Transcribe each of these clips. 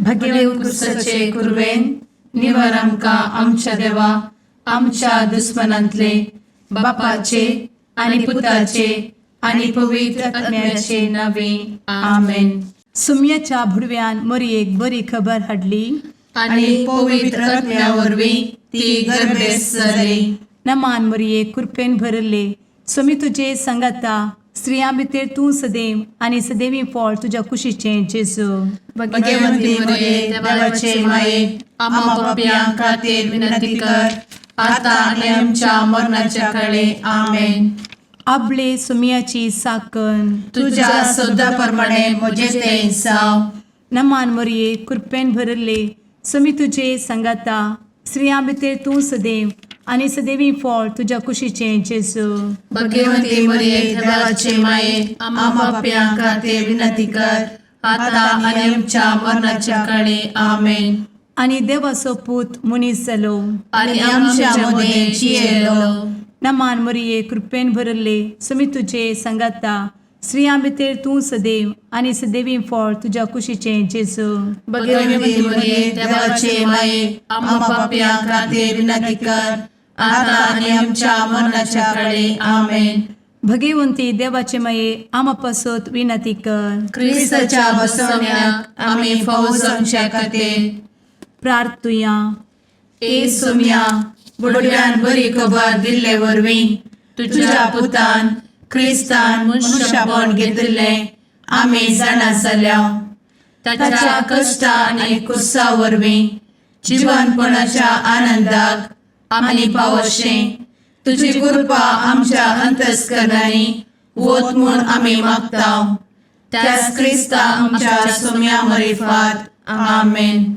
भगेव कुर्साचे कुरवेन निवर आमकां आमच्या देवा आमच्या दुस्मनांतले बापाचे आनी पुताचे आनी पवित्र आत्म्याचे नावे. आमेन. सुम्याच्या भुडव्यान मोरयेक बरी खबर हाडली आनी पवित्र आत्म्या वरवीं ती गर्भेस्त जाली. नमान मोरये, कृपेन भरले, स्वामी तुजे संगाता, स्त्रियां भितर तूं सदैव आनी सदैवी फळ तुज्या कुशीचें जेजू. भगवंती मरिये, देवाचे माये, आम्हा पापयां खातीर विनंती कर, आता आनी आमच्या मरणाच्या काळे. आमेन. आबले सुम्याची साकन. तुझ्या शब्दा प्रमाणे म्हजें तें जावं. नमान मोरये, कृपेन भरले, स्वामी तुजे संगाता, स्त्रियां भितर तूं सदैव आनी सदैवी फळ तुज्या कुशीचें जेजू. भगवंती मरिये, देवाचे माये, आम्हा पापयां खातीर विनंती कर, आता आनी आमच्या मरणाच्या काळे. आमेन. आनी देवाचो पूत मनीस जालो आनी आमच्या मदें जियेलो. नमान मोरये, कृपेन भरले, स्वामी तुजे संगाता, स्त्रियां भितर तूं सदैव आनी सदैवी फळ तुज्या कुशीचें जेजू. भगवंती मरिये, देवाचे माये, आम्हा पापयां खातीर विनंती कर, आता आनी आमच्या मरणाच्या काळे. आमेन. भगवंती देवाचे माये, आमा पासत विनंती कर. क्रिस्ताच्या बसवण्याक आमी फावो जावच्या खातीर. प्रार्थुया. ए सोम्या, बुडव्यान बरी खबर दिल्ले वरवीं तुझ्या पुतान क्रिस्तान मनुष्यपण घेतिल्लें आमी जाणा जाल्या. ताच्या कश्टा आनी कुर्सा वरवीं जिवनपणाच्या आनंदाक आमी पावशें तुजी कृपा आमच्या अंतस्करणांनी वत म्हूण आमी मागता, त्याच क्रिस्ता आमच्या सोम्या मरिफात. आमेन.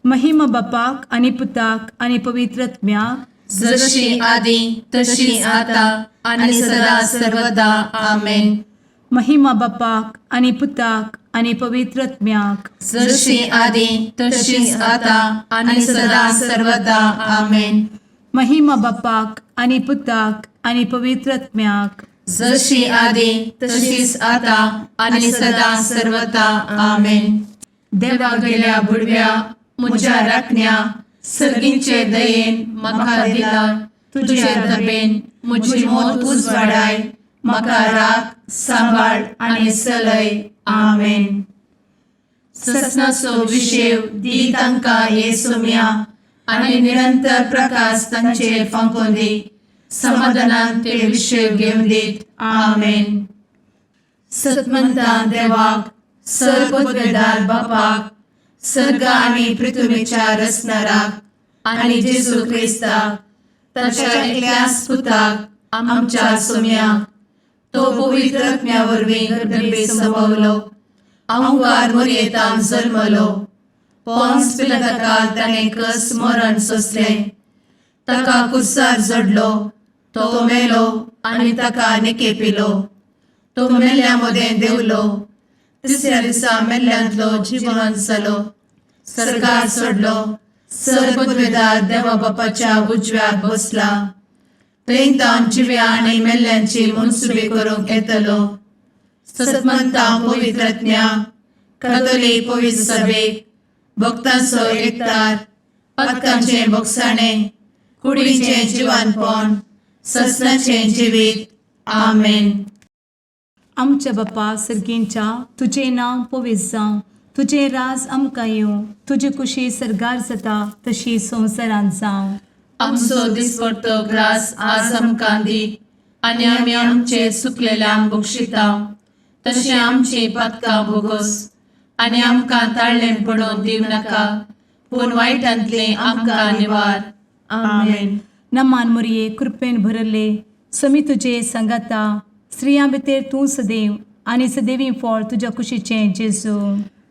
महिमा बापाक आनी पुताक आनी पवित्र आत्म्याक. जशी आदी तशी आता आणि सदा सर्वदा. आमेन. महिमा बापाक आनी पुताक आनी पवित्र आत्म्याक. जशी आदी तशीच आता आणि सदा सर्वदा. आमेन. महिमा बापाक आनी पुताक आनी पवित्र आत्म्याक. जशी आदी तशीच आता आणि सदा सर्वदा. आमेन. देवा गेल्या बुडव्या म्हज्या राखण्या, सर्गींचे दयेन म्हाका दिला तुझे दबेन म्हजी मोत उजवाडाय, म्हाका राख, सांबाळ आनी चलय. आमेन. ससनाचो विशेव दी तांकां हे सोम्या आनी निरंतर प्रकाश तांचेर फांकोवन दी, समाधानान ते विशेव घेवन दीत. आमेन. सतमंता देवाक, सर्वपदवेदार बापाक, सर्ग आनी पृथ्वीच्या रचणाराक आनी जेजू क्रिस्ताक, ताच्या एकल्याच पुताक, आमच्या सोम्याक, तो पवित्र आत्म्या वरवीं गर्भे संभवलो, अहंकार मोरयेतान जल्मलो, पोन्स पिलाताकाल ताणें कस मरण सोंसलें, ताका कुर्सार जडलो, तो मेलो आनी ताका निकेपिलो, तो मेल्ल्या मदें देंवलो, तिसऱ्या दिसा मेल्ल्यांतलो जिवन जालो, सर्गार सोडलो, सर्वपदवेदार देवा बापाच्या उजव्याक बसला, थंय तावन जिव्या आनी मेल्ल्यांची मनसुबी करूंक येतलो. सतमंता पवित्रज्ञा कातोलीक पवित्र सभेक, भक्तांचो एकतार, पातकांचें बोगसाणें, कुडीचें जिवानपण, ससनाचें जिवीत. आमेन. आमच्या बापा सर्गींच्या, तुजें नांव पवित्र जावं, तुजें राज आमकां येवं, तुजी कुशी सर्गार जाता तशी संवसारांत जावं. आमचो दिसपडतो ग्रास आज आमकां दी आनी आमी आमचे सुकलेल्यांक बक्षिता तशें आमची पातकां भोगोस आनी आमकां ताळ्ळें पडोवन दिवं नाका, पूण वायटांतलें आमकां निवार. आमेन. नमान मोरये, कृपेन भरले, समी तुजे संगाता, स्त्रियां भितर तूं सदैव आनी सदैवी फळ तुज्या कुशीचें जेजू.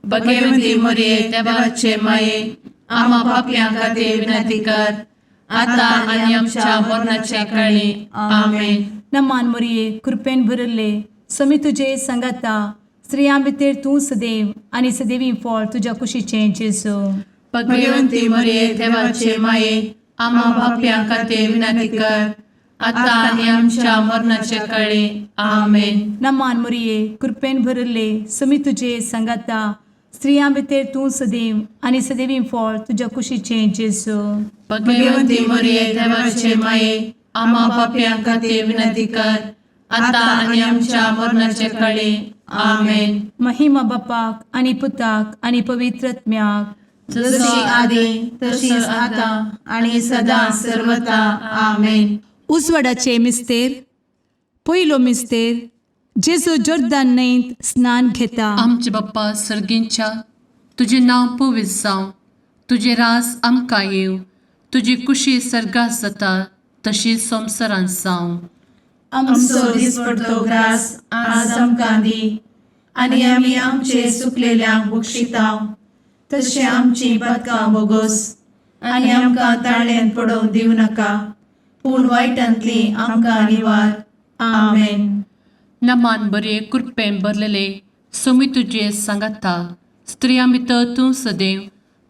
भगवंती मोरये, देवाचे माये, आम्हा पापयां खातीर विनंती कर, आता आनी आमच्या मरणाच्या काळी. आमेन. नमान मोरये, कृपेन भरले, समी तुजे संगाता, स्त्रियां भितर तूं सदैव आनी सदैवी फळ तुज्या कुशीचें जेजू. भगवंती मोरये, देवाचे माये, आम्हा पापयां खातीर विनंती कर, आता आनी आमच्या मरणाच्या काळी. आमेन. नमान मोरये, कृपेन भरले, समी तुजे संगाता, स्त्रियां भितर तूं सदैव आनी सदैवी फळ तुज्या कुशीचें जेजू. भगवंती मरिये, देवाचे माये, आम्हा पापयां खातीर विनंती कर, आता आनी आमच्या मरणाचे काळी. आमेन. महिमा बापाक आनी पुताक आनी पवित्र आत्म्याक, जशी आदी तशीच आता आणि सदा सर्वता. आमेन. उजवाडाचे मिस्तेर. पयलो मिस्तेर, जेजू जोर्दान न्हंयत स्नान घेता. आमचे बाप्पा सर्गींच्या, तुजें नांव पवित्र जावं, तुजें राज आमकां येवं, तुजी कुशी सर्गात जाता तशी संवसारांत जावं. आमचो दिसपडतो ग्रास आज आमकां दी आनी आमी आमचे सुकलेल्यांक बक्षिता तशें आमची पदकां बोगोस आनी आमकां ताळ्यान पडोवंक दिवं नाका, पूण वायटांतली आमकां निवार. आमेन. नमान बरे, कृपेन भरलेले, सोमी तुजे सांगाता, स्त्रियां भितर तूं सदैव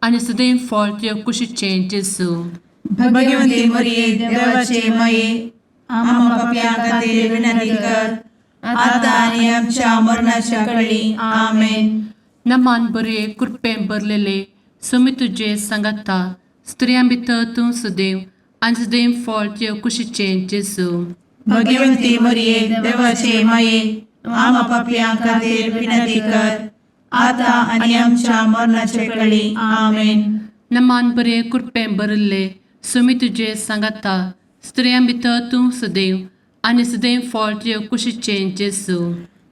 आनी सदैव फळ तुज्या कुशीचें जेजू. भगवंती मरिये, देवाचे माये, आम्हा पापयां खातीर विनंती कर, आता आनी आमच्या मरणाच्या कळी. आमेन. नमान बरे, कृपेन भरलेले, सोमी तुजे सांगाता, स्त्रियां भितर तूं सदैव आनी सदैव फळ तुज्या कुशीचें जेजू. भगवंती मरिये, देवाचे माये, आम्हा पापयां खातीर विनंती कर, आता आनी आमच्या मरणाच्या कळी. आमेन. नमान बरे, कृपेन भरिल्ले, सोमी तुजे सांगाता, स्त्रियां भितर तूं सदैव आनी सदैव फळ तुज्या कुशीचें जेजू.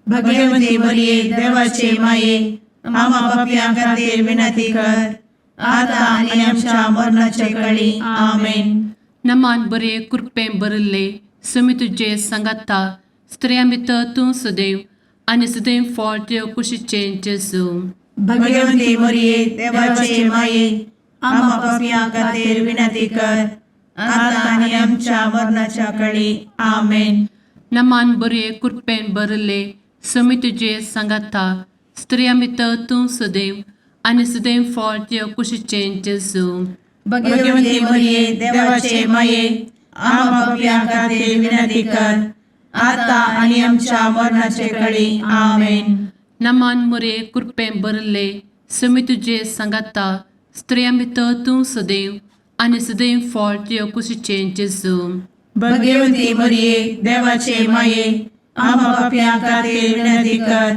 भगवंती मरिये, देवाचे माये, आम्हा पापयां खातीर विनंती कर, आता आनी आमच्या मरणाच्या कळी. आमेन. नमान बरे, कृपेन भरिल्ले, सोमी तुजे सांगाता, स्त्रियां भितर तूं सदैव आनी सदैव फळ तुज्या कुशीचें जेजू. भगवंती मरिये, देवाचे माये, आम्हा पापयां खातीर विनंती कर, आता आनी आमच्या मरणाच्या कळी. आमेन. नमान बरे, कृपेन भरिल्ले, सोमी तुजे सांगाता, स्त्रियां भितर तूं सदैव आनी सदैव फळ तुज्या कुशीचें जेजू. भगवंती मरिये, देवाचे माये, आम्हा पापयां खातीर विनंती कर, आता आनी आमच्या मरणाचे कळी. आमेन. नमान मुरे, कृपेन भरिल्ले, सोमी तुजे सांगाता, स्त्रियां भितर तूं सदैव आनी सदैव फळ तुज्या कुशीचें जेजू. भगवंती मरिये, देवाचे माये, आम्हा पापयां खातीर विनंती कर,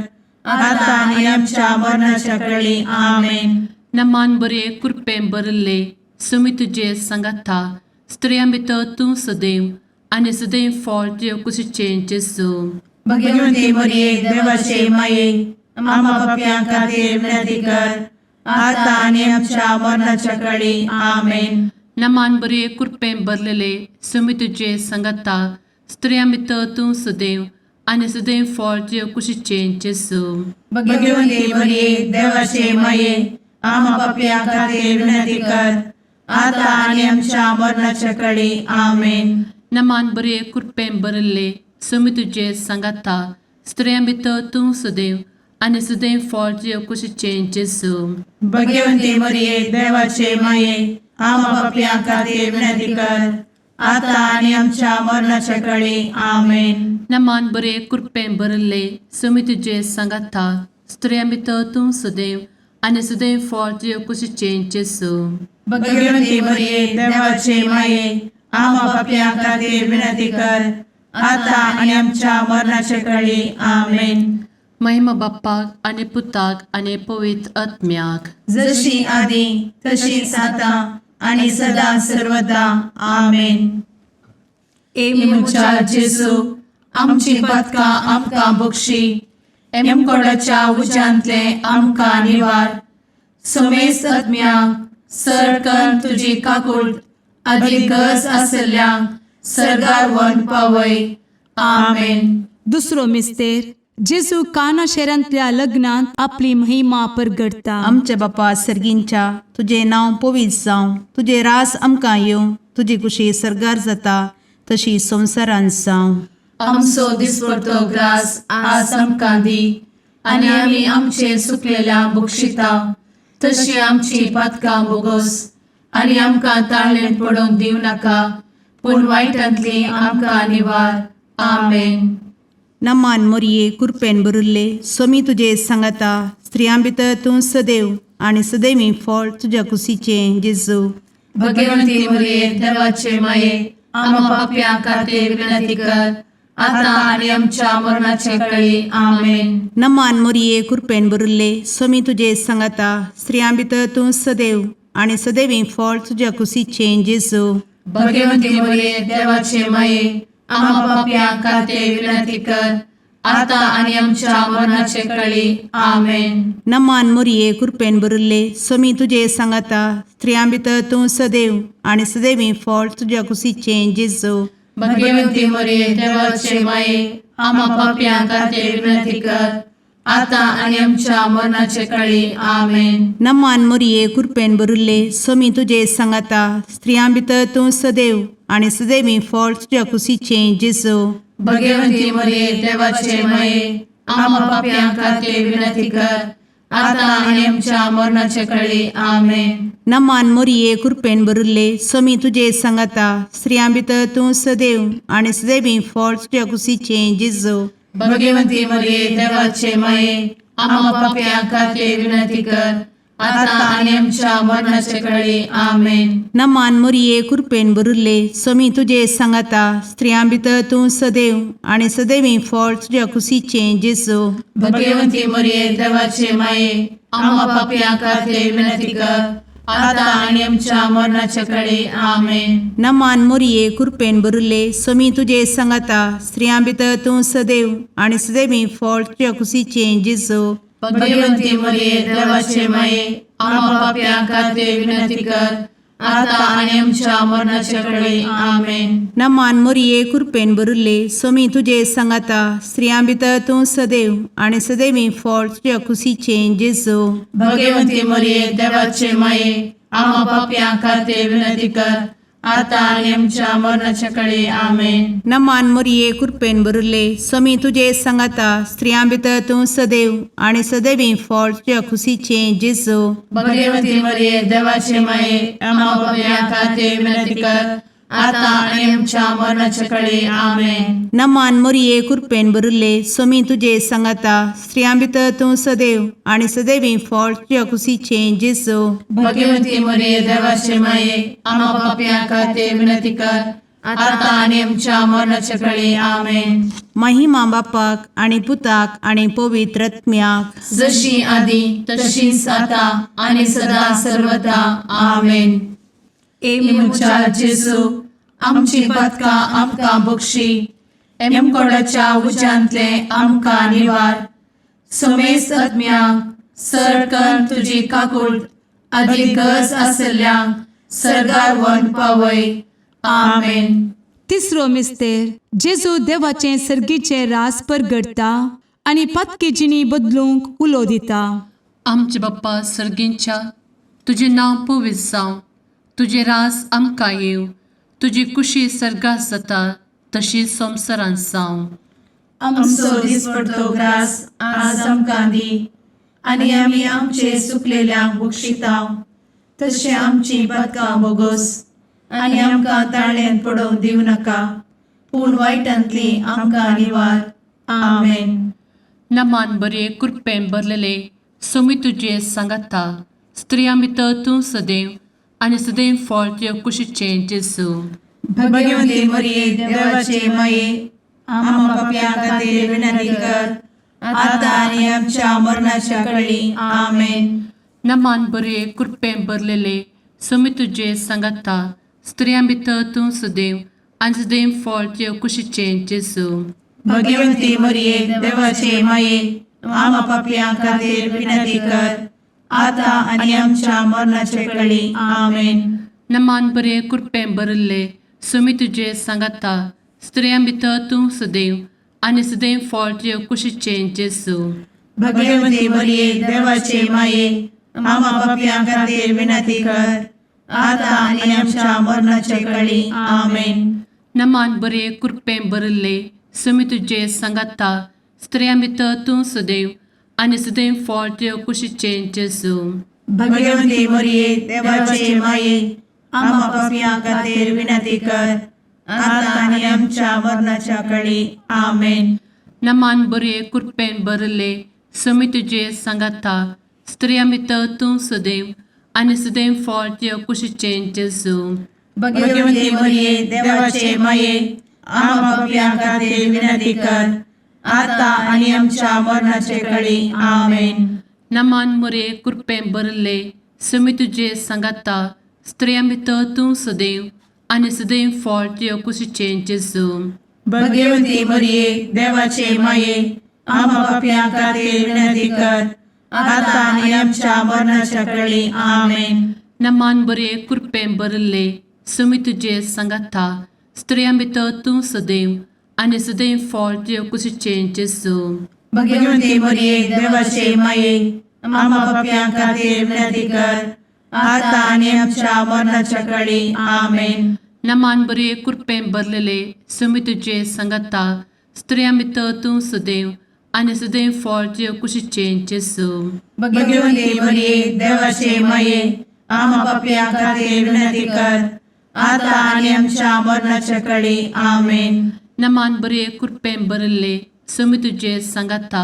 आता आनी आमच्या मरणाच्या कळी. आमेन. नमान बरे, कृपेन भरिल्ले, सोमी तुजे सांगाता, स्त्रियां भितर तूं सदैव आनी सदैव फळ तुज्या कुशीचें जेजू. भगवंती मरिये, देवाचे माये, आम्हा पापयां खातीर विनंती कर, आता आनी आमच्या मरणाच्या कळी. आमेन. नमान बरे, कृपेन भरलेले, सोमी तुजे सांगाता, स्त्रियां भितर तूं सदैव आनी सदैव फळ तुज्या कुशीचें जेजू. भगवंती मरिये, देवाचे माये, आम्हा पापयां खातीर विनंती कर, आता आनी आमच्या मरणाच्या कळी. आमेन. नमान बरे, कृपेन भरिल्ले, सोमी तुजे सांगाता, स्त्रियां भितर तूं सदैव आनी सदैव फळ तुज्या कुशीचें जेजू. भगवंती मरिये, देवाचे माये, आम्हा पापयां खातीर विनंती कर, आता आनी आमच्या मरणाच्या कळी. आमेन. नमान बरे, कृपेन भरिल्ले, सोमी तुजे सांगाता, स्त्रियां भितर तूं सदैव आनी सदैव फळ तुज्या कुशीचें जेजू. भगवंती मरिये, देवाचे माये, आम्हा पापयां खातीर विनंती कर, आता आनी आमच्या मरणाच्या कळी. आमेन. महिमा बाप्पाक आनी पुताक आनी पवित्र आत्म्याक, जशी आदी तशीच आता आणि सदा सर्वदा. आमेन. ए म्हज्या जेजू, आमची पदकां आमकां बक्षी, एमकोडाच्या उज्यांतले आमकां निवार, समेस्त आत्म्यांक सरकन तुजी काकूट आदी गरज आशिल्ल्यांक सरगार वन पावय. आमेन. दुसरो मिस्तेर, जेजू काना शहरांतल्या लग्नांत आपली महिमा परगटता. आमच्या बापा सर्गींच्या, तुजें नांव पवित्र जावं, तुजें रास आमकां येवं, तुजी कुशी सर्गार जाता तशी संवसारांत जावं. आमचो दिसपडतो ग्रास आज आमकां दी आनी आमी आमचे सुकलेल्या बक्षिता तशी आमची पातकां बोगोस आनी आमकां ताळ्ळेन पडोवंक दिवं नाका, पूण वायटांतली आमकां निवार. आमेन. नमान मोरये कुरपेन बरुल्ले सोमी तुजे सांगाता स्त्रियां भितर तूं सदैव आनी सदैवी फळ तुज्या कुशीचें जेजू. भगवंती मरिये देवाचे माये, आम्हा पाप्यां खातीर विनंती कर, आता आणि आमच्या मरणाच्या वेळी. आमेन. नमान मोरये कुरपेन बरुल्ले सोमी तुजे सांगाता स्त्रियां भितर तूं सदैव आनी सदैवी फळ तुज्या कुशीचें जेजू. भगवंती मरिये देवाचे माये, आम्हा पाप्यां खातीर विनंती कर, आता आणि आमच्या मरणाच्या वेळी. आमेन. नमान मोरये कुरपेन बरुल्ले सोमी तुजे सांगाता स्त्रियां भितर तूं सदैव आनी सदैवी फळ तुज्या कुशीचें जेजू. भगवंती मरिये देवाचे माये, आम्हा पाप्यां खातीर विनंती कर, आता आणि आमच्या मरणाच्या वेळी. आमेन. नमान मोरये कुरपेन बरुल्ले सोमी तुजे सांगाता स्त्रियां भितर तूं सदैव आनी सदैवी फळ तुज्या कुशीचें जेजू. भगवंती मरिये देवाचे माये, आम्हा पाप्यां खातीर विनंती कर, आता आणि आमच्या मरणाच्या वेळी. आमेन. नमान मोरये कुरपेन बरुल्ले सोमी तुजे सांगाता स्त्रियां भितर तूं सदैव आनी सदैवी फळ तुज्या कुशीचें जेजू. भगवंती मरिये देवाचे माये, आम्हा पाप्यां खातीर विनंती कर, आता आणि आमच्या मरणाच्या वेळी. आमेन. नमान मोरये कुरपेन बरुल्ले सोमी तुजे सांगाता स्त्रियां भितर तूं सदैव आनी सदैवी फळ तुज्या कुशीचें जेजू. भगवंती मरिये देवाचे माये, आम्हा पाप्यां खातीर विनंती कर, आता आणि आमच्या मरणाच्या वेळी. आमेन. नमान मोरये कुरपेन बरुल्ले सोमी तुजे सांगाता स्त्रियां भितर तूं सदैव आनी सदैवी फळ तुज्या कुशीचें जेजू. भगवंती मरिये देवाचे माये, आम्हा पाप्यां खातीर विनंती कर, आता आणि आमच्या मरणाच्या वेळी. आमेन. नमान मोरये कुरपेन बरुल्ले सोमी तुजे सांगाता स्त्रियां भितर तूं सदैव आनी सदैवी फळ तुज्या कुशीचें जेजू. भगवंती मरिये देवाचे माये, आम्हा पाप्यां खातीर विनंती कर, आता आणि आमच्या मरणाच्या वेळी. आमेन. नमान मोरये कुरपेन बरुल्ले सोमी तुजे सांगाता स्त्रियां भितर तूं सदैव आनी सदैवी फळ तुज्या कुशीचें जेजू. भगवंती मरिये देवाचे माये, आम्हा पाप्यां खातीर विनंती कर, आता आणि आमच्या मरणाच्या वेळी. आमेन. नमान मोरये कुरपेन बरुल्ले सोमी तुजे सांगाता स्त्रियां भितर तूं सदैव आनी सदैवी फळ तुज्या कुशीचें जेजू. भगवंती मरिये देवाचे माये, आम्हा पाप्यां खातीर विनंती कर, आता आणि आमच्या मरणाच्या वेळी. आमेन. महिमा बापाक आनी पुताक आनी पवित्र आत्म्याक. जशी आदी तशीच आता आणि सदा सर्वदा. आमेन. ए म्हज्या जेजू, आमची पातकां आमकां बक्षी, एमकोडाच्या उज्यांतले आमकां निवार, समेस्त आत्म्यांक सरकन तुजी काकूट आदी गरज आसल्ल्यांक सर्गार व्हरून पावय. आमेन. तिसरो मिस्तेर जेजू देवाचें सर्गीचें रास परगटता आनी पातकी जिणी बदलूंक उलो दिता. आमचे बाप्पा सर्गींच्या, तुजें नांव पवित्र जावं, तुजें रास आमकां येवं, तुजी कुशी सर्गात जाता तशी संवसारांत जावं. आमचो दिसपडतो ग्रास आज आमकां दी आनी आमी आमचे सुकलेल्यांक बक्षितांव तशें आमची पातकां बोगोस आनी आमकां ताळ्यान पडोवंक दिवं नाका, पूण वायटांतली आमकां निवार. आमेन. नमान बरे कृपेन भरलेले सोमी तुजे सांगाता, स्त्रियां भितर तूं सदैव आनी सदैव फळ तुजे कुशीचें जेजू. भगवंती मरिये देवाचे माये, आम्हा पापयां खातीर विनंती कर, आता आनी आमच्या मरणाच्या कळी. आमेन. नमान बरे कृपेन भरलेले सोमी तुजे सांगाता, स्त्रियां भितर तूं सदैव आनी सदैव फळ तुजे कुशीचें जेजू. भगवंती मरिये देवाचे माये, आम्हा पापयां खातीर विनंती कर, आता आनी आमच्या मरणाच्या कळी. आमेन. नमान बरे कृपेन भरिल्ले सोमी तुजे सांगाता, स्त्रियां भितर तूं सदैव आनी सदैव फळ तुजे कुशीचें जेजू. भगवंती मरिये देवाचे माये, आम्हा पापयां खातीर विनंती कर, आता आनी आमच्या मरणाच्या कळी. आमेन. नमान बरे कृपेन भरिल्ले सोमी तुजे सांगाता, स्त्रियां भितर तूं सदैव आनी सदैव फळ तुजे कुशीचें जेजू. भगवंती मरिये देवाचे माये, आम्हा पापयां खातीर विनंती कर, आता आनी आमच्या मरणाच्या कळी. आमेन. नमान बरे कृपेन भरले समी तुजे सांगाता स्त्रिया भितर तूं सदैव आनी सदैव फळ तुज्या कुशीचें जेजू. भगवती मरिये, देवाचे माये, आम्हा पापयां खातीर विनंती कर, आता आनी आमच्या मरणाचे कळी. आमेन. नमान मुरे कृपेन भरले समी तुजे सांगाता स्त्रिया भितर तूं सदैव आनी सदैव फळ तुज्या कुशीचें जेजू. भगवती मरिये, देवाचे माये, आम्हा पापयां खातीर विनंती कर, आता आनी आमच्या मरणाच्या कळी. आमेन. नमान बरे कृपेन भरले समी तुजे सांगाता स्त्रिया भितर तूं सदैव आनी सदैव फळ तुज्या कुशीचें जेजू. भगवती मरिये, देवाचे माये, आम्हा पापयां खातीर विनंती कर, आता आनी आमच्या मरणाच्या कळी. आमेन. नमान बरे कृपेन भरलेले समी तुजे सांगाता स्त्रिया भितर तूं सदैव आनी सदैव फळ तुज्या कुशीचें जेजू. भगवती मरिये, देवाचे माये, आम्हा पापयां खातीर विनंती कर, आता आनी आमच्या मरणाच्या कळी. आमेन. नमान बरे कृपेन भरले समी तुजे सांगाता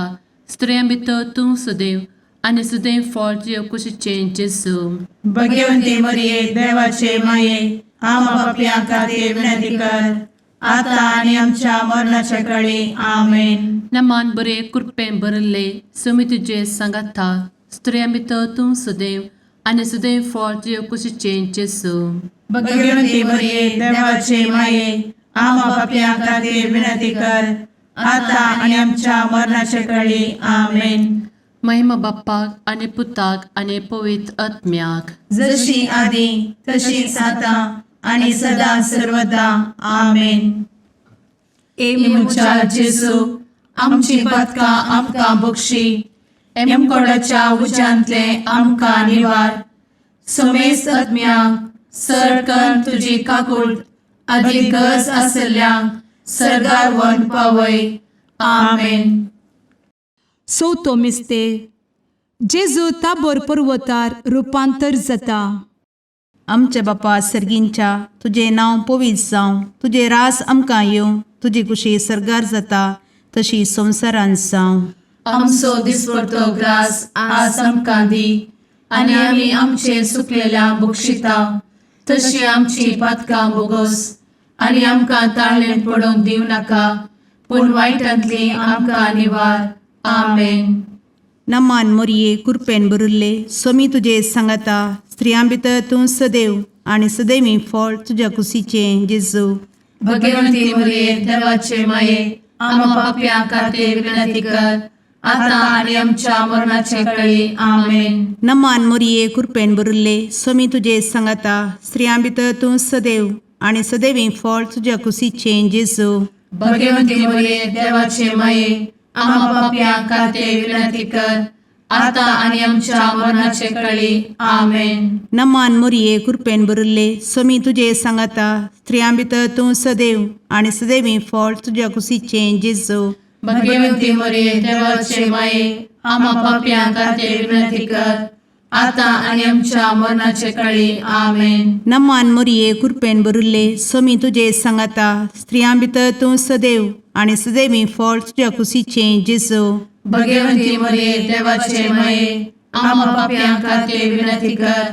स्त्रिया भितर तूं सदैव आनी सदैव फळ तुज्या कुशीचें जेजू. भगवती मरिये, देवाचे माये, आम्हा पापयां खातीर विनंती कर, आता आनी आमच्या मरणाच्या कळी. आमेन. नमान बरे कृपेन भरले समी तुजे सांगाता स्त्रिया भितर तूं सदैव आनी सदैव फळ तुज्या कुशीचें जेजू. भगवती मरिये, देवाचे माये, आम्हा पापयां खातीर विनंती कर, आता आनी आमच्या मरणाच्या कळी. आमेन. महिमा बाप्पाक आनी पुताक आनी पवित्र आत्म्याक. जशी आदी तशीच आता आणि सदा सर्वदा. आमेन. ए म्हज्या जेजू, आमची पातकां आमकां बक्षी, एमकोडाच्या उज्यांतले आमकां निवार, समेस्त आत्म्यांक सरकन तुजी काकूळ आदी गरज आसल्ल्यांक सर्गार व्हरून पावय. आमेन. चवथो मिस्तेर जेजू ताबोर पर्वतार रुपांतर जाता. आमच्या बापा सर्गींच्या, तुजें नांव पवित्र जावं, तुजें रास आमकां येवं, तुजी कुशी सर्गार जाता तशी संवसारांत जावं. आमचो दिसपडतो ग्रास आज आमकां दी आनी आमी आमचे सुकलेल्या बक्षिता तशी आमची पातकां बोगोस आनी आमकां ताळेन पडोवंक दिवं नाका पूण वायटांतली आमकां निवार. आमेन. नमान मोरये कुरपेन भरिल्ले सोमी तुजे सांगाता, स्त्रियां भितर तूं सदैव आनी सदैवी फळ तुज्या कुशीचें जेजू. भगवंती मरिये, देवाचे माये, आम्हा पापयां खातीर विनंती कर, आता आनी आमच्या मरणाचे कळी. आमेन. नमान मोरये कुरपेन भरिल्ले सोमी तुजे सांगाता, स्त्रियां भितर तूं सदैव आनी सदैवी फळ तुज्या कुशीचें जेजू. भगवंती मरिये, देवाचे माये, आम्हा पापयां खातीर विनंती कर, आता आनी आमच्या मरणाचे कळी. आमेन. नमान मोरये कुरपेन भरिल्ले सोमी तुजे सांगाता, स्त्रियां भितर तूं सदैव आनी सदैवी फळ तुज्या कुशीचें जेजू. भगवंती मरिये, देवाचे माये, आम्हा पापयां खातीर विनंती कर, आता आनी आमच्या मरणाचे कळी. आमेन. नमान मोरये कुरपेन भरिल्ले सोमी तुजे सांगाता, स्त्रियां भितर तूं सदैव आनी सदैवी फळ तुज्या कुशीचें जेजू. भगवंती मरिये, देवाचे माये, आम्हा पापयां खातीर विनंती कर,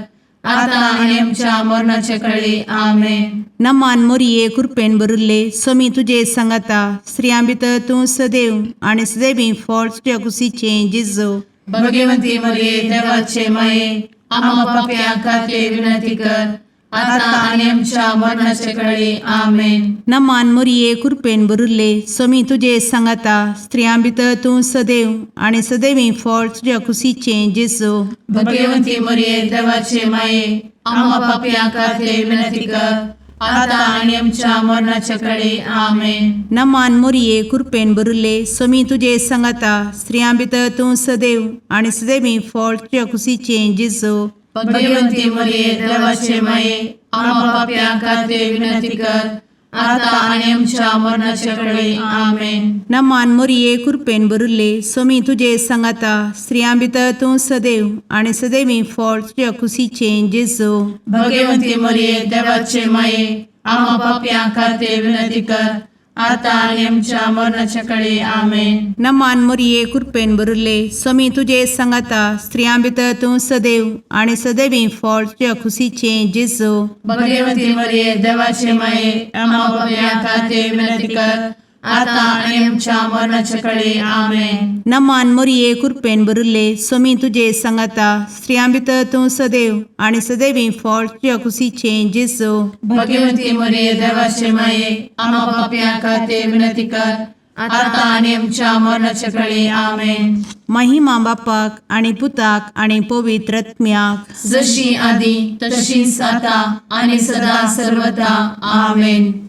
आता आनी आमच्या मरणाचे कळी. आमेन. नमान मोरये कुरपेन भरिल्ले सोमी तुजे सांगाता, स्त्रियां भितर तूं सदैव आनी सदैवी फळ तुज्या कुशीचें जेजू. भगवंती मरिये, देवाचे माये, आम्हा पापयां खातीर विनंती कर, आता आनी आमच्या मरणाचे कळी. आमेन. नमान मोरये कुरपेन भरिल्ले सोमी तुजे सांगाता, स्त्रियां भितर तूं सदैव आनी सदैवी फळ तुज्या कुशीचें जेजू. भगवंती मरिये, देवाचे माये, आम्हा पापयां खातीर विनंती कर, आता आनी आमच्या मरणाचे कळी. आमेन. नमान मोरये कुरपेन भरिल्ले सोमी तुजे सांगाता, स्त्रियां भितर तूं सदैव आनी सदैवी फळ तुज्या कुशीचें जेजू. भगवंती मरिये, देवाचे माये, आम्हा पापयां खातीर विनंती कर, आता आनी आमच्या मरणाचे कळी. आमेन. नमान मोरये कुरपेन भरिल्ले सोमी तुजे सांगाता, स्त्रियां भितर तूं सदैव आनी सदैवी फळ तुज्या कुशीचें जेजू. भगवंती मरिये, देवाचे माये, आम्हा पापयां खातीर विनंती कर, आतां आनी आमच्या मरणाच्या कळे. आमेन. नमान मोरये, कृपेन भरिल्ले, स्वामी तुजे सांगाता. स्त्रियां भितर तूं सदैव आनी सदैवी फळ तुज्या खुशीचें जेजू. भगवती मरिये, देवाचे माये, आम्हा पापयां खातीर विनंती कर, आतां आनी आमच्या मरणाच्या कळे. आमेन. नमान मोरये, कृपेन भरिल्ले, स्वामी तुजे सांगाता. स्त्रियां भितर तूं सदैव आनी सदैवी फळ तुज्या खुशीचें जेजू. भगवती मरिये, देवाचे माये, आम्हा पापयां खातीर विनंती कर, आतां आनी आमच्या मरणाच्या कळे. आमेन. महिमा बापाक आनी पुताक आनी पवित्र आत्म्याक. जशी आदी तशीच आता आणि सदा सर्वदा. आमेन.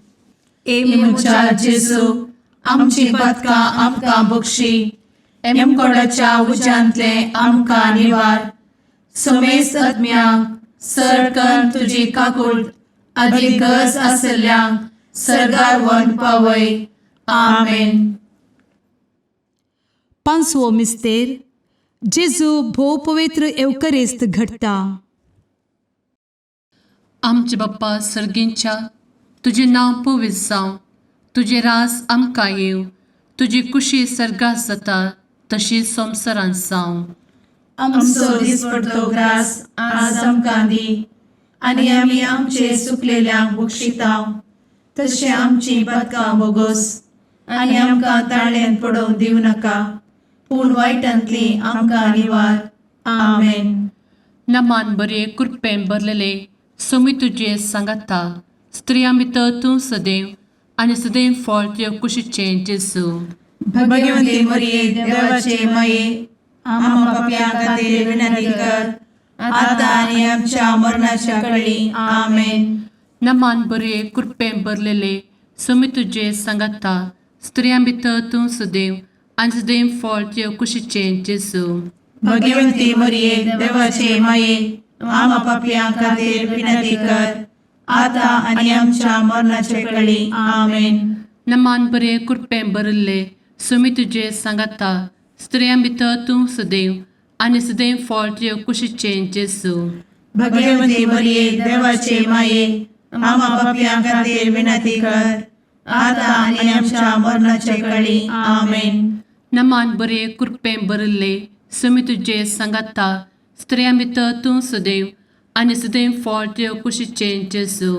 ए म्हज्या जेजू, आमची पातकां आमकां बक्षी, एमकोडाच्या उज्यांतले आमकां निवार, समेस्त आत्म्यांक सरकन तुजी काकूट आदी गरज आसल्ल्यांक सर्गार व्हरून पावय. आमेन. पांचवो मिस्तेर, जेजू भोव पवित्र येवकरेस्त घडटा. आमचे बाप्पा सर्गींच्या, तुजें नांव पवित्र जावं, तुजें रास आमकां येवं, तुजी कुशी सर्गात जाता तशी संवसारांत जावं. आमचो दिसपडतो ग्रास आज आमकां दी, आनी आमी आमचे सुकलेल्यांक बक्षितांव, तशें आमची पातकां बोगोस, आनी आमकां ताळ्यान पडोवंक दिवं नाका, पूण वायटांतली आमकां निवार. आमेन. नमान बरे, कृपेन भरलेले, सोमी तुजे सांगाता. स्त्रियां भितर तूं सदैव आनी सदैव फळ तुज्या कुशीचें जेजू. भगवती मरिये, देवाचे माये, आम्हा पापयां खातीर विनंती कर, आतां आनी आमच्या मरणाच्या कळी. आमेन. नमान बरे, कृपेन भरलेले, सोमी तुजे सांगाता. स्त्रियां भितर तूं सदैव आनी सदैव फळ तुज्या कुशीचें जेजू. भगवती मरिये, देवाचे माये, आम्हा पापयां खातीर विनंती कर, आतां आनी आमच्या मरणाच्या कळी. आमेन. नमान बरे, कृपेन भरिल्ले, सुमी तुजे सांगाता. स्त्रियां भितर तूं सदैव आनी सदैव फळ तुज्या कुशीचें जेजू. भगवती मरिये, देवाचे माये, आम्हा पापयां खातीर विनंती कर, आतां आनी आमच्या मरणाच्या कळी. आमेन. नमान बरे, कृपेन भरिल्ले, सुमी तुजे सांगाता. स्त्रियां भितर तूं सदैव आनी सदैव फळ तुज्या कुशीचें जेजू.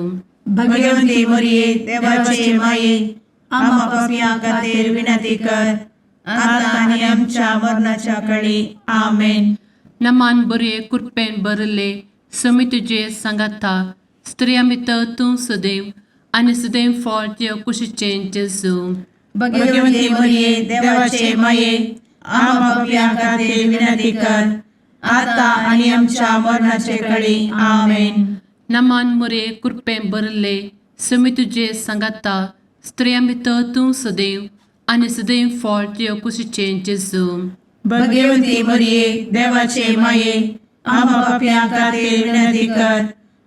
भगवती मरिये, देवाचे माये, आम्हा पापयां खातीर विनंती कर, आतां आनी आमच्या मरणाच्या कळी. आमेन. नमान बरे, कृपेन भरिल्ले, सुमी तुजे सांगाता. स्त्रियां भितर तूं सदैव आनी सदैव फळ तुज्या कुशीचें जेजू. भगवती मरिये, देवाचे माये, आम्हा पापयां खातीर विनंती कर, आतां आनी आमच्या मरणाचे कळी. आमेन. नमान मुरे, कृपेन भरिल्ले, सुमी तुजे सांगाता. स्त्रियां भितर तूं सदैव आनी सदैव फळ तुज्या कुशीचें जेजू. भगवती मरिये, देवाचे माये, आम्हा पापयां खातीर विनंती कर,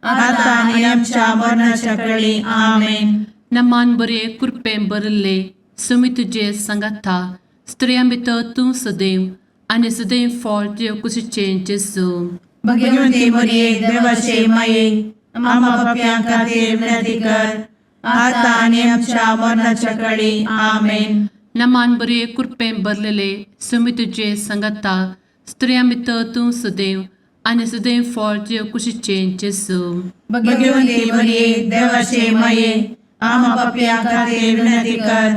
आतां आनी आमच्या मरणाच्या कळी. आमेन. नमान बरे, कृपेन भरिल्ले, सुमी तुजे सांगाता. स्त्रियां भितर तूं सदैव आनी सदैव फळ तुज्या कुशीचें जेजू. भगवती मरिये, देवाचे माये, आम्हा पापयां खातीर विनंती कर, आतां आनी आमच्या मरणाच्या कळी. आमेन. नमान बरे, कृपेन भरलेले, सुमी तुजे सांगाता. स्त्रियां भितर तूं सदैव आनी सदैव फळ तुज्या कुशीचें जेजू. भगवती मरिये, देवाचे माये, आम्हा पापयां खातीर विनंती कर,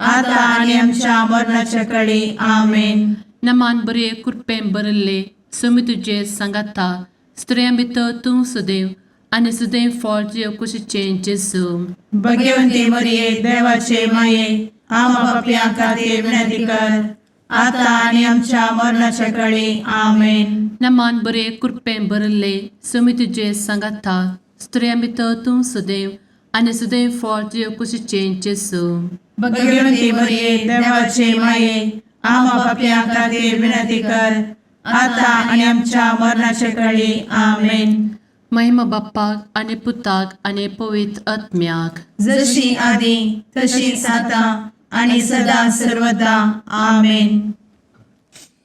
आतां आनी आमच्या मरणाच्या कळी. आमेन. नमान बरे, कृपेन भरिल्ले, सुमी तुजे सांगाता. स्त्रियां भितर तूं सदैव आनी सदैव फळ तुज्या कुशीचें जेजू. भगवती मरिये, देवाचे माये, आम्हा पापयां खातीर विनंती कर, आतां आनी आमच्या मरणाच्या कळी. आमेन. नमान बरे, कृपेन भरिल्ले, सुमी तुजे सांगाता. स्त्रियां भितर तूं सदैव आनी सदैव फळ तुज्या कुशीचें जेजू. भगवती मरिये, देवाचे माये, आम्हा पापयां खातीर विनंती कर, आतां आनी आमच्या मरणाच्या कळी. आमेन. महिमा बाप्पाक आनी पुताक आनी पवित्र आत्म्याक. जशी आदी तशीच आतां आणि सदा सर्वदा. आमेन.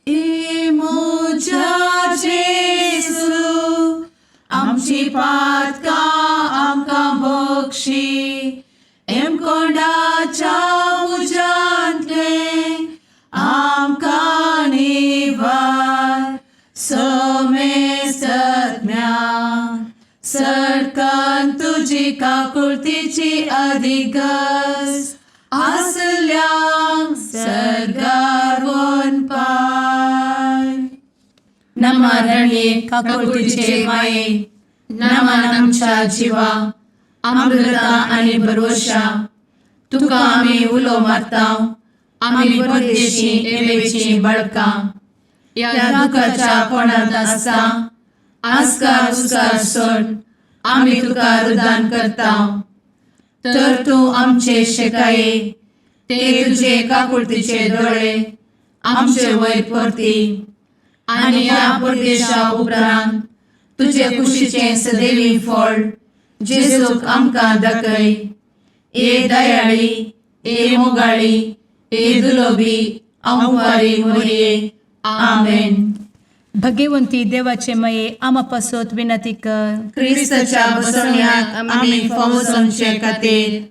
ए म्हज्या जेजू, आमची पातकां आमकां बक्षी, एमकोंडाच्या तुजी काकुळतीची अधिगस आसल्यांक सर्गार पाय. नमा रणये काकुळतीचे माये, नमन आमच्या जिवा, अमृता आनी भरवशा. तुका आमी उलो मारता, आमी परदेशी एवेची बळकां ह्या दुखाच्या कोणांत आसता आस्कार उस्कार सोड आमी तुका रुदान करता. तर तूं आमचे शेकाये ते तुजे काकुळतीचे दोळे आमचे वयर परती आनी ह्या परदेशा उपरांत तुजे कुशीचें सदैवी फळ जेजूक आमकां दाखय. ए दयाळी, ए मोगाळी, ए दुलोबी अंवारी मोरये. आमेन. भगवंती देवाचे मये, आमा पासत विनंती कर. क्रिस्ताच्या बसवण्याक आमी फावो जावचे खातीर.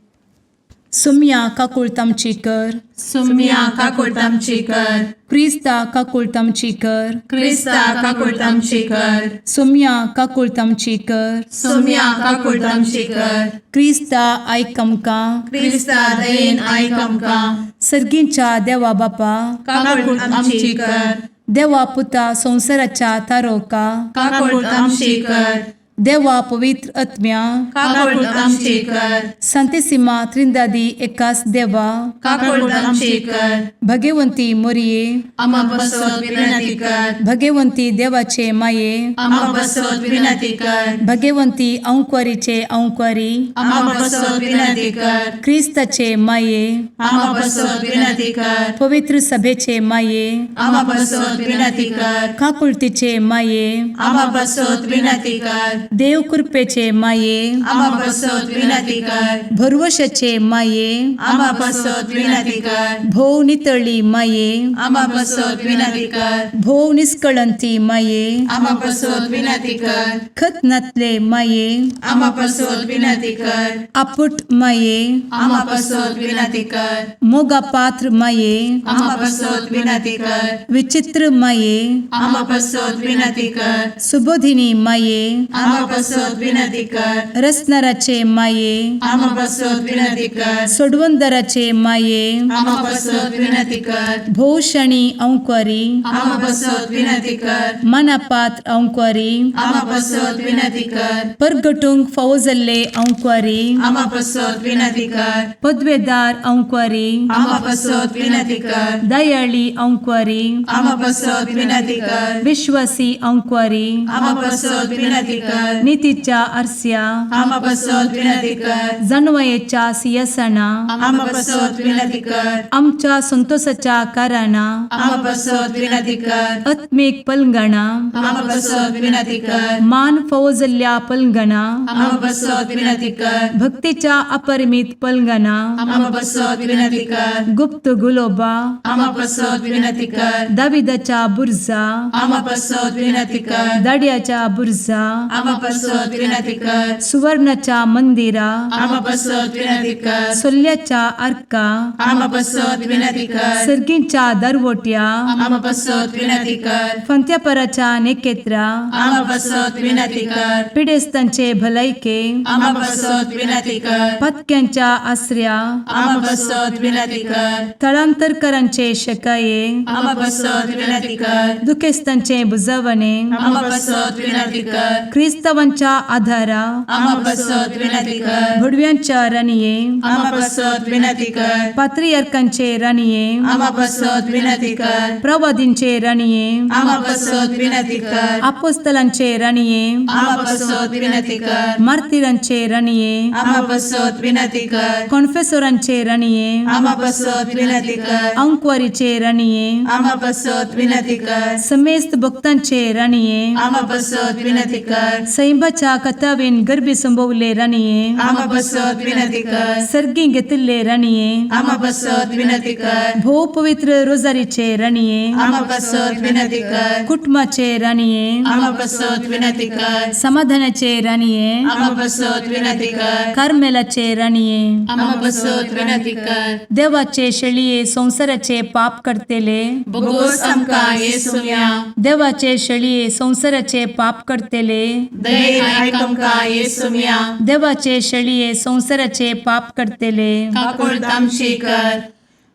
सुम्या काकुळत आमची कर. सुम्या काकुळट आमची कर. क्रिस्ता काकुळत आमची कर. क्रिस्ता काकुळट आमची कर. सुम्या काकुळत आमची कर. सुम्या काकुळट आमची कर. क्रिस्ता आयक आमकां. क्रिस्ता दयेन आयक आमकां. सर्गींच्या देवा बापा, काकुळट आमची कर. देवा पुता संवसाराच्या तारोका, काकुळट आमची कर. देवा पवित्र आत्म्या, काकुळट आमची कर. संतेसिमा त्रिंदादी एकास देवा, काकुळट आमची कर. भगवंती मोरये, आमा बसत विनंती कर. भगवंती देवाचे माये, आमा बसत विनंती कर. भगवंती अंक्वारीचे अंक्वारी, आमा बसत विनंती कर. क्रिस्ताचे माये, आमा बसत विनंती कर. पवित्र सभेचे माये, आमा बसत विनंती कर. काकुळतीचे माये, आमा बसत विनंती कर. देव कृपेचे माये, आमा बसत विनंती कर. भरवशाचे माये, आमा बसत विनंती कर. भोव नितळी माये, आमा बसत विनंती कर. भोव निस्कळंती माये, आमा बसत विनंती कर. खत नातले माये, आमा बसत विनंती कर. आपुट माये, आमा बसत विनंती कर. मोगा पात्र माये, आमा बसत विनंती कर. विचित्र माये, आमा बसत विनंती कर. सुबोधिनी माये, आमा बसत विनंती कर. रसनाराचे माये, आमा बसत विनंती कर. सोडवंदराचे माये, आमा बसत विनंती कर. भोवशणी अंक्वारी, आमा बसत विनंती कर. मनापात्र अंक्वारी, आमा बसत विनंती कर. परगटूंक फावो जाल्ले अंक्वारी, आमा बसत विनंती कर. पदवेदार अंक्वारी, आमा बसत विनंती कर. दयाळी अंक्वारी, आमा बसत विनंती कर. विश्वासी अंक्वारी, आमा बसत विनंती कर. नितीच्या आरस्या, आमा बसत विनंती कर. जानवयेच्या सियासना, आमा बसत विनंती कर. आमच्या संतोषाच्या कारणा, आमा बसत विनंती कर. आत्मीक पलंगणा, आमा बसत विनंती कर. मान फावो जाल्ल्या पलंगणा, आमा बसत विनंती कर. भक्तीच्या अपरिमित पलंगणा, आमा बसत विनंती कर. गुप्त गुलोबा, आमा बसत विनंती कर. दाविदाच्या बुरजा, आमा बसत विनंती कर. दाड्याच्या बुरजा, आमा बसत विनंती कर. सुवर्णाच्या मंदिरा, आमा बसत विनंती कर. सोल्ल्याच्या आर्का, आमा बसत विनंती कर. सर्गींच्या दरवट्या, आमा बसत विनंती कर. फंत्यापराच्या नेकेत्रा, आमा बसत विनंती कर. पिडेस्तांचे भलायके, आमा बसत विनंती कर. पत्क्यांच्या आसऱ्या, आमा बसत विनंती कर. थळांतरकरांचे शकाये, आमा बसत विनंती कर. दुखेस्तांचे बुजवणे, आमा बसत विनंती कर. क्रिस्तावांच्या आधारा, आमा बसत विनंती कर. भुडव्यांच्या राणये, आमा बसत विनंती कर. पात्रियार्कांचे राणये, आमा बसत विनंती कर. प्रवादींचे राणये, आमा बसत विनंती कर. आपोस्तलांचे राणये, आमा बसत विनंती कर. मार्तिरांचे राणये, आमा बसत विनंती कर. कॉन्फेसोरांचे राणये, आमा बसत विनंती कर. अंकवारीचे राणये, आमा बसत विनंती कर. समेस्त भक्तांचे राणये, आमा बसत विनंती कर. सैंबाच्या कथावेन गर्भी संभवले राणये, आमा बसत विनंती कर. सर्गी घेतिल्ले राणये, आमा बसत विनंती कर. भोव पवित्र रोजारीचे राणये, आमा बसत विनंती कर. कुटुंबाचे राणये, आमा बसत विनंती कर. समाधानाचे राणये, आमा बसत विनंती कर. कार्मेलाचे राणये, आमा बसत विनंती कर. देवाचे शेळये संवसाराचे पाप करतेले, बोगोस आमकां येसुम्या. देवाचे शेळये संवसाराचे पाप करतेले, दयेन आयक आमकां येसुम्या. देवाचे शेळये संवसाराचे पाप करतले, काकुळट आमची कर.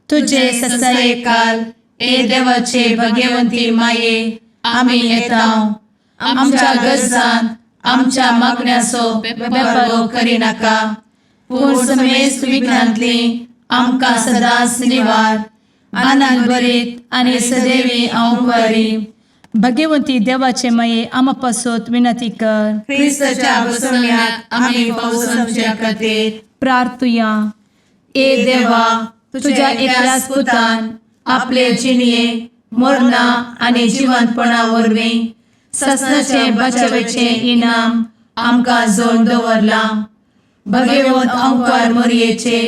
तुजे ससायेकाल ए देवाचे भगवंती माये, आमी येता आमच्या गरजान आमच्या मागण्याचो बेपारो करिनाका, पूण समेस्त विघ्नांतली आमकां सदांच निवार. आनंद भरीत आनी सदैवी अंवकारी भगवंती देवाचे माये, आमा पासत विनंती कर. क्रिस्ताच्या बसवण्यात आमी पावसाच्या खातीर. प्रार्थुया. ए देवा, तुझ्या एकल्याच पुतान आपले जिणये मरणा आनी जिवंतपणा वरवीं ससनाचे बचावेचे इनाम आमकां जोड दवरलां. भगवंत अंकार मोरयेचे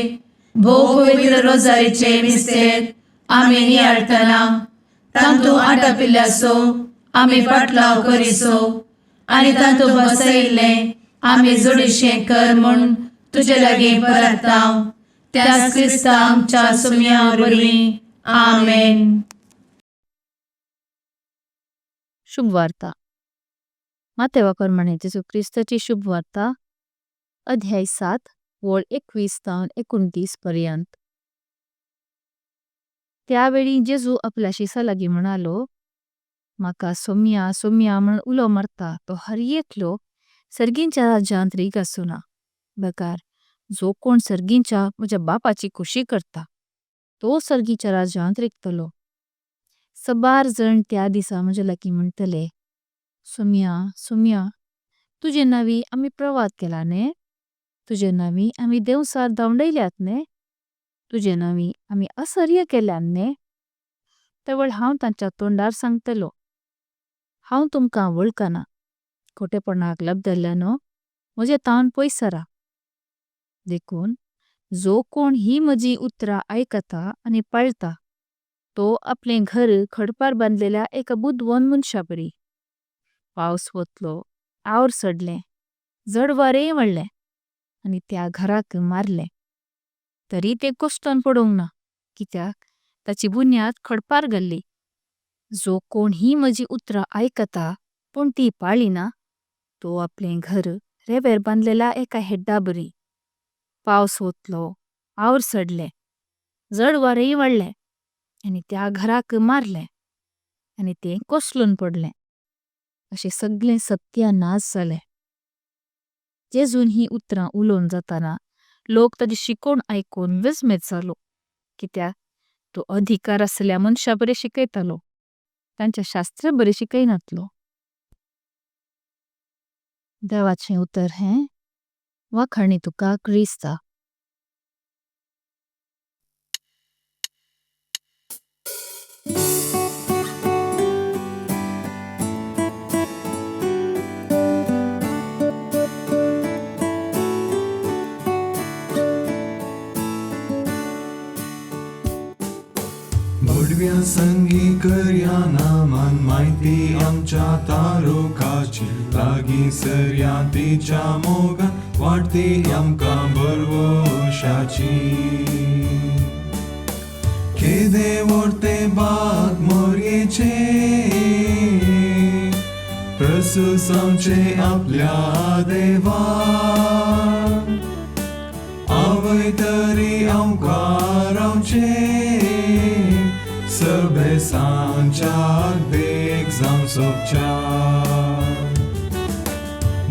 भोव पवित्र रोजारीचे मिस्तेर आमी नियाळटना तांतू आटापिल्ल्याचो आमी पाटलाव करिसो आनी तांतू बसयिल्लें आमी जोडीशें कर म्हूण तुजे लागीं परताव, त्याच क्रिस्ता आमच्या सुम्या वरवीं. आमेन. शुभवार्ता. मातेवा प्रमाणे जेसू क्रिस्ताची शुभवार्ता, अध्याय 7 वळ 21 तावन 29 पर्यंत। त्यावेळी जेसू आपल्या शिसा लागी म्हणालो, मका सोम्या सोम्या म्हणून उलो मारता तो हर एकलो सर्गिंच्या राज्यांत रीग असुना, बगर जो कोण सर्गिंच्या म्हज्या बापाची खुशी करता तो सर्गिंच्या राज्यांत रिगतलो। सबार जण त्या दिसा म्हज्या लागी म्हणतले, सोम्या सोम्या तुझे नावी आमी प्रवाद केला ने, तुझे नावी आमी देवसार धावंडैल्यात ने, तुझे नावी आमी असर्य केल्यां ने। तेवळ हांव तांच्या तोंडार सांगतलो, हांव तुमकां वळखना, खोटेपणाक लब्धल्यानो म्हजे तावन पैसरा। देखून जो कोण ही म्हजी उत्तरा ऐकता आनी पाळता तो आपले घर खडपार बांदलेल्या एका बुद्धवन मुनशापरी। पावस वतलो, our सडले, जडवारेय वळले आनी त्या घराक मारले, तरी ते कोष्टों पडोंग ना, कित्याक ताची बुन्याद खडपार घाल्ली। जो कोण ही म्हजी उत्तरा ऐकता पण ती पाळिना तो आपले घर रेवेर बांदलेल्या एका हेड्डाबरी। पावस वतलो, our सडले, जडवारेय वळले आनी त्या घराक मारले, आनी ते कोष्टों पडले, अशे सगळे सत्यानाश झाले। जेसून ही उत्तरा उलोन जाताना लोक ताजी शिकों ऐकों विस्मित झालो, कित्याक तो अधिकार असल्या मुनशाबरी शिकैतलो, तांच्या शास्त्रबरी शिकैनातलो। देवाचें उत्तर हैं वाखाणी तुका क्रिस्ता। भडव्या संगी करया नामान म्हायती आमच्या तारुकाची, लागीं सरया तिच्या मोगान वाडटी आमकां बरवशाची। केदे व्हडते बाग मोरयेचे, प्रसूस आमचे आपल्या देवा, आवय तरी आमकां रावचें, सबेसांच्या देख जावं सोबच्या।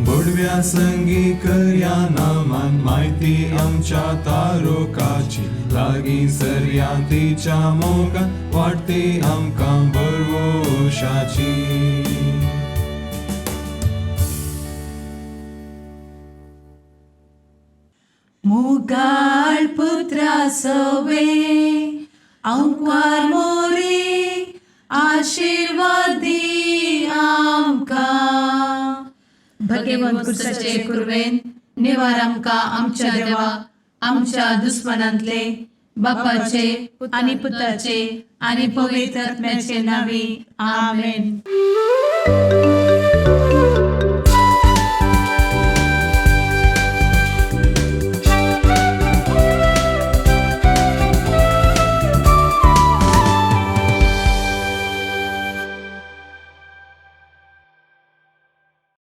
भडव्या संगी करया नामान म्हायती आमच्या तारुकाची, लागीं सरया तिच्या मोगान वाडटी आमकां बरवशाची। मुगाळ पुत्रा सवे अंकार मोरी आशीर्वाद दी आमकां. भगवंत कुर्साचे कुर्वेन निवार आमकां आमच्या देवा आमच्या दुस्मनांतले, बापाचे आनी पुताचे आनी पवित्र आत्म्याचे नावी. आमेन.